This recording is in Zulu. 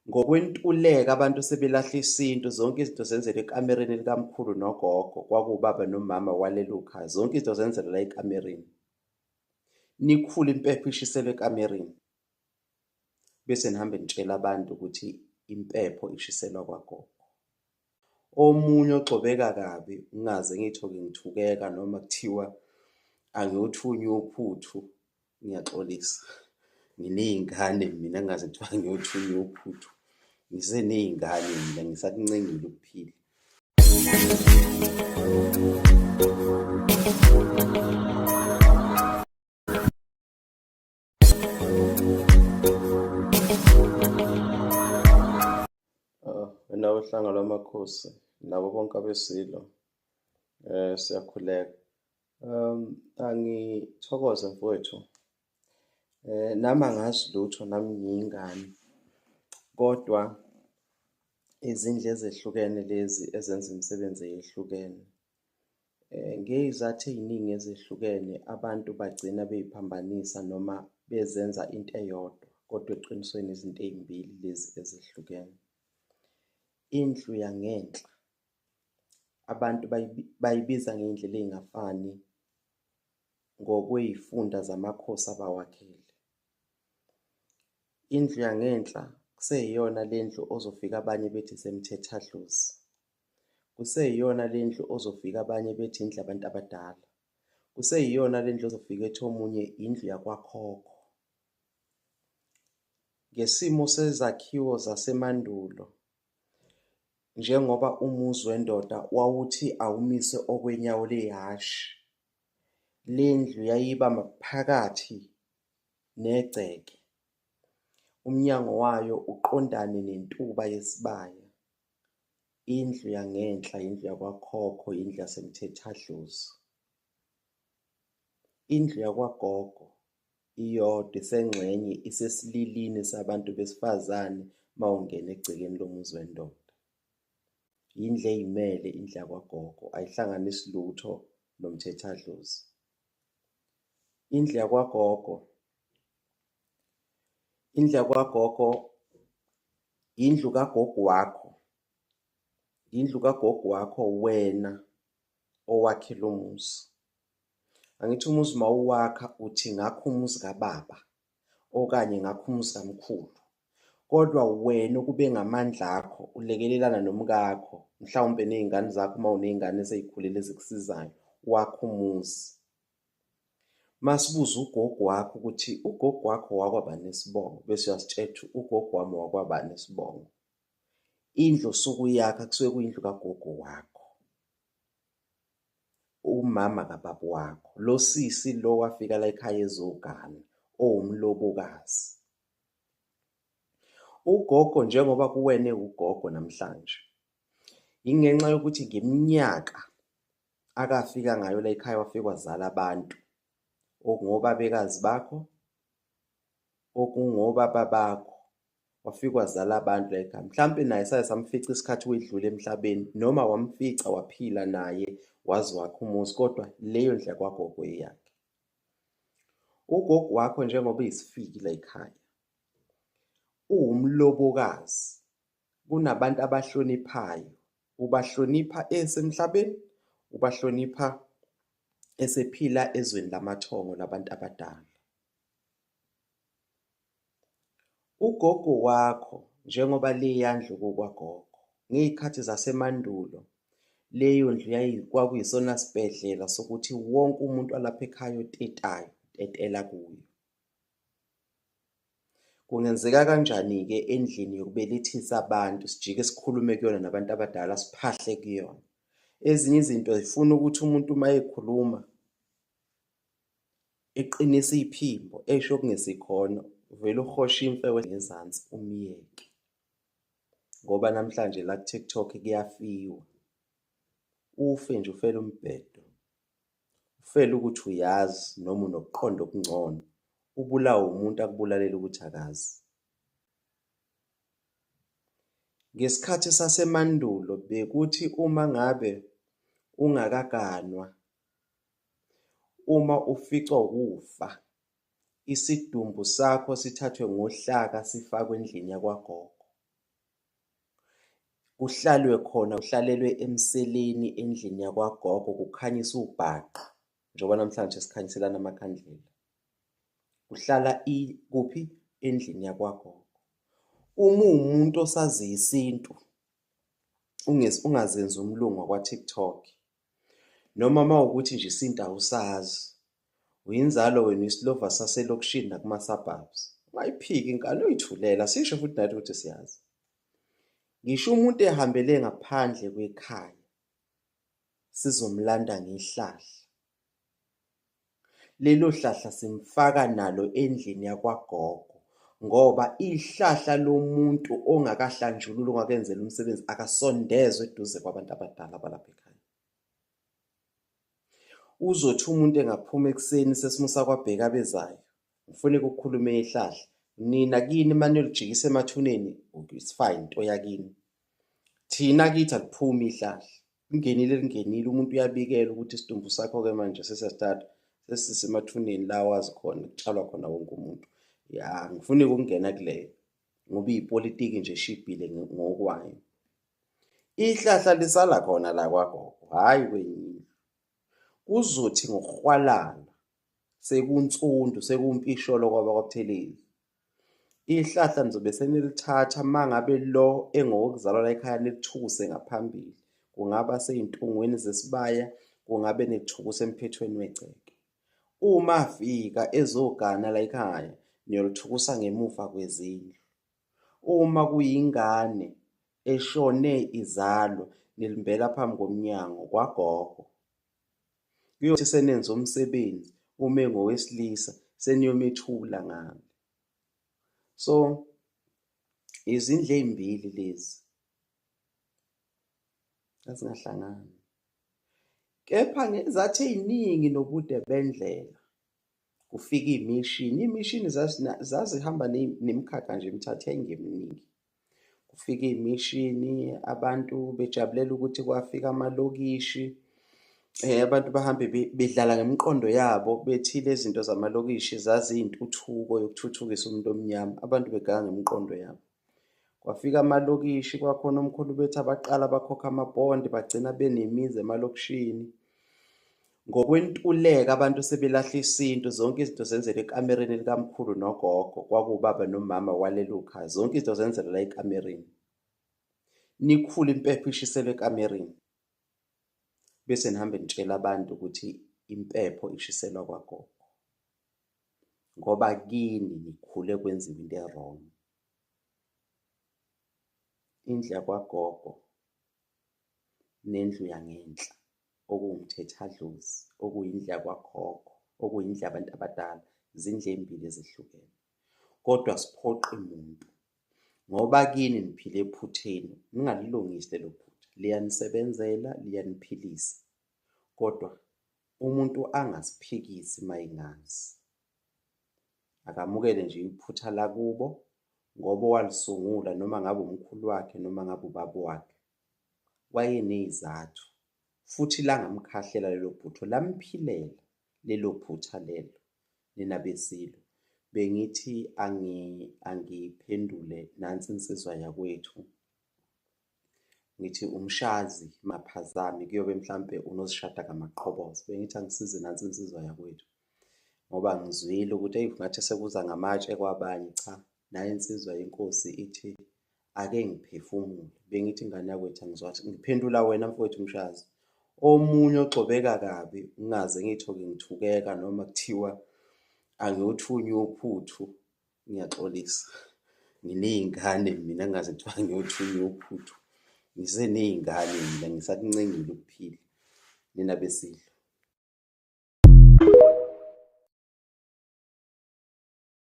Ngokwentuleka abantu sebelahla isintu, zonke izinto zenzelwa ekamereni likamkhulu nogogo, kwakuwubaba nomama walelo khaya, zonke izinto zenzelwa la ekamereni. Nikhule impepho ishiselwa ekamereni, bese nihambe nitshela abantu ukuthi impepho ishiselwa kwagogo. Omunye ogxobeka kabi, ngingaze ngiy'thole ngithukeka noma kuthiwa angiyothunywa uphuthu, ngiyaxolisa. Nginey'ngane mina kungaze kuthiwa ngiyothunywa uphuthu. Ngiseney'ngane mina ngisakuncengile ukuphila. Wena wohlanga lwamakhosi nabo bonke abeSilo siyakhuleka. Angithokoze mfowethu. Nami angazi lutho, nami ngiyingane, kodwa izindlu ezehlukene lezi ezenza imisebenzi eyehlukene. Ngey'zathu ey'ningi ezehlukene abantu bagcina bey'phambanisa noma bezenza into eyodwa, kodwa eqinisweni izinto ey'mbili lezi ezehlukene. Indlu yangenhla abantu bayibiza ngey'ndlela ey'ngafani ngokwey'funda zamakhosi abawakhile. Indlu yangenhla kuseyiyona le ndlu ozofika abanye bethi iseMthethadlozi. Kuseyiyona le ndlu ozofika abanye bethi indlu yabantu abadala. Kuseyiyona le ndlu ozofika ethi omunye indlu yakwakhokho. Ngesimo sezakhiwo zasemandulo, njengoba umuzi wendoda wawuthi awumise okwenyawo lehhashi, le ndlu yayiba maphakathi negceke, umnyango wayo uqondane nentuba yesibaya. Indlu yangenhla indlu yakwakhokho, indlu yaseMthethadlozi. Indlu yakwagogo iyodwa isengxenye isesililini sabantu besifazane uma ungena egcekeni lomuzi wendoda. Indlu eyimele indlu yakwagogo, ayihlanganisi lutho noMthethadlozi. Indlu yakwagogo, indlu yakwagogo indlu kagogo wakho, indlu kagogo wakho wena owakhe lo muzi. Angithi umuzi mawuwakha uthi ngakha umuzi kababa okanye ngakha umuzi kamkhulu, kodwa wena okube ngamandla akho ulekelelana nomkakho, mhlawumpe ney'ngane zakho uma uney'ngane esey'khulile ezikusizayo, wakha umuzi. Masibuza ugogo wakho ukuthi ugogo wakho wakwabani isibongo, bese uyasitshela ukuthi ugogo wami wakwabani isibongo. Indlu osuke uyakha kusuke kuyindlu kagogo wakho, umama kababa wakho, lo sisi lo wafika la ekhaya ezogana, owumlobokazi. Ugogo njengoba kuwena ewugogo namhlanje, ingenxa yokuthi ngeminyaka akafika ngayo la ekhaya wafika wazala abantu, okungobabekazi bakho, okungobaba bakho, wafika wazala abantu la ekhaya. Mhlampe naye saye samfica isikhathi wedlula emhlabeni, noma wamfica waphila naye waze wakha umuzi, kodwa leyo ndlu yakwagogo eyakhe. Ugogo wakho njengoba eyisifiki la ekhaya, uwumlobokazi, kunabantu abahloniphayo, ubahlonipha esemhlabeni, ubahlonipha esephila ezweni lamathongo labantu abadala. Ugogo wakho njengoba leya ndlu kukwagogo, ngey'khathi zasemandulo leyo ndlu kwakuyisona sibhedlela sokuthi wonke umuntu walapha ekhaya otetayo utetela kuyo. Kungenzeka kanjani-ke endlini yokubelethisa abantu sijike sikhulume kuyona nabantu abadala siphahle kuyona? Ezinye izinto zifuna ukuthi umuntu uma ekhuluma eqinise iphimbo, esho okungesikhona, uvele uhoshe imfe ngezansi umyeke. Ngoba namhlanje la ku-TikTok kuyafiwa. Ufe nje ufele umbhedo. Ufele ukuthi uyazi noma unokuqonda okungcono. Ubulawe umuntu akubulalele ukuthi akazi. Ngesikhathi sasemandulo bekuthi uma ngabe ungakaganwa, uma uficwa ukufa, isidumbu sakho sithathwe ngohlaka sifakwe endlini yakwagogo. Kuhlalwe khona, kuhlalelwe emseleni endlini yakwagogo kukhanyiswe ubhaqa, njengoba namhlanje sikhanyiselana amakhandlela. Kuhlala kuphi? Endlini yakwagogo. Uma uwumuntu osaziyo isintu, ungazenzi umlungu wakwa-TikTok, noma uma kuwukuthi nje isintu awusazi, uyinzalo wena uyisilova saselokishini nakuma-suburbs, ungayiphiki inkani uyithulela, sisho futhi nathi ukuthi siyazi. Ngisho umuntu ehambele ngaphandle kwekhaya, sizomlanda ngehlahla. Lelo hlahla simfaka nalo endlini yakwagogo ngoba ihlahla lomuntu ongakahlanjululwa, ongakenzeli umsebenzi, akasondezwa eduze kwabantu abadala balapha ekhaya. Uzothi umuntu engaphuma ekuseni sesimusa kwabheka abezayo, ngifune ukukhuluma ihlahla. Nina kini uma niyolijikisa emathuneni, it's fine, into yakini. Thina kithi aliphumi ihlahla. Lingenile lingenile, umuntu uyabikela ukuthi isidumbu sakho-ke manje sesiyasithatha, sesisemathuneni la wazi khona, kutshalwa khona wonke umuntu. Ya, ngifuni ukungena kuleyo ngoba iyipolitiki nje eshibhile ngokwayo. Ihlahla lisala khona la kwagogo, hhayi kwenye indlu. Kuzothi ngokuhwalala sekunsundu sekumpisholo kwabakwaButhelezi, ihlahla nizobe senilithatha uma ngabe lo engowokuzalwa la ekhaya nilithukuse ngaphambili, kungaba sey'ntungweni zesibaya, kungabe nilithukuse emphethweni wegceke. Uma fika ezogana la ekhaya niyolithukusa ngemuva kwezindlu. Uma kuyingane eshone izalwa nilimbela phambi komnyango kwagogo. Kuyothi senenza umsebenzi uma engowesilisa seniyomethula ngale. So izindlu ey'mbili lezi ezingahlangani. Kepha ngezathu ey'ningi nobude bendlela kufika iy'mishini. Iy'mishini zazihamba nemikhakha nje emithathu yayingeminingi. Kufika iy'mishini, abantu bejabulela ukuthi kwafika amalokishi. Abantu bahambe bedlala ngemiqondo yabo bethi lezi zinto zamalokishi zaziyintuthuko yokuthuthukisa umuntu omnyama. Abantu beganga ngemiqondo yabo. Kwafika amalokishi, kwakhona omkhulu bethu abaqala bakhokha amabhondi bagcina benemizi emalokishini. Ngokwentuleka abantu sebelahla isintu, zonke izinto zenzelwa ekamereni likamkhulu nogogo, kwakuwubaba nomama walelo khaya, zonke izinto zenzelwa la ekamereni. Nikhule impepho ishiselwa ekamereni, bese nihambe nitshela abantu ukuthi impepho ishiselwa kwagogo, ngoba kini nikhule kwenziwa into e-wrong. Indlu yakwagogo nendlu yangenhla okuwumthethadlozi, okuyindlu yakwakhokho, okuyindlu yabantu abadala, zindlu ey'mbili ezihlukene. Kodwa siphoqi muntu ngoba kini niphila ephutheni, ningalilungisi lelo phutha, liyanisebenzela, liyaniphilisa. Kodwa umuntu angasiphikisi uma engazi, akamukele nje iphutha lakubo ngoba owalisungula noma ngabe umkhulu wakhe noma ngabe ubaba wakhe wayeney'zathu futhi langamkhahlela lelo phutha, lamphilela lelo phutha lelo. Nina beSilo, bengithi angiphendule nansi insizwa yakwethu, ngithi umshazi maphazami kuyobe mhlampe unozishada ngamaqhoboza. Bengithi angisize nansi insizwa yakwethu ngoba ngizwile ukuthi eyi ngathi sekuza ngamatshe kwabanye. Cha, nayo insizwa yenkosi ithi ake ngiphefumule. Bengithi ingane yakwethu angizwathi ngiphendula wena mfowethu Mshazi. Omunye ogxobeka kabi ngingaze ngithoke ngithukeka noma kuthiwa angiyothunywa uphuthu, ngiyaxolisa. Nginey'ngane mina ngingaze kuthiwa angiyothunywa uphuthu. Ngiseney'ngane mina ngisakuncengile ukuphila. Nina beSilo.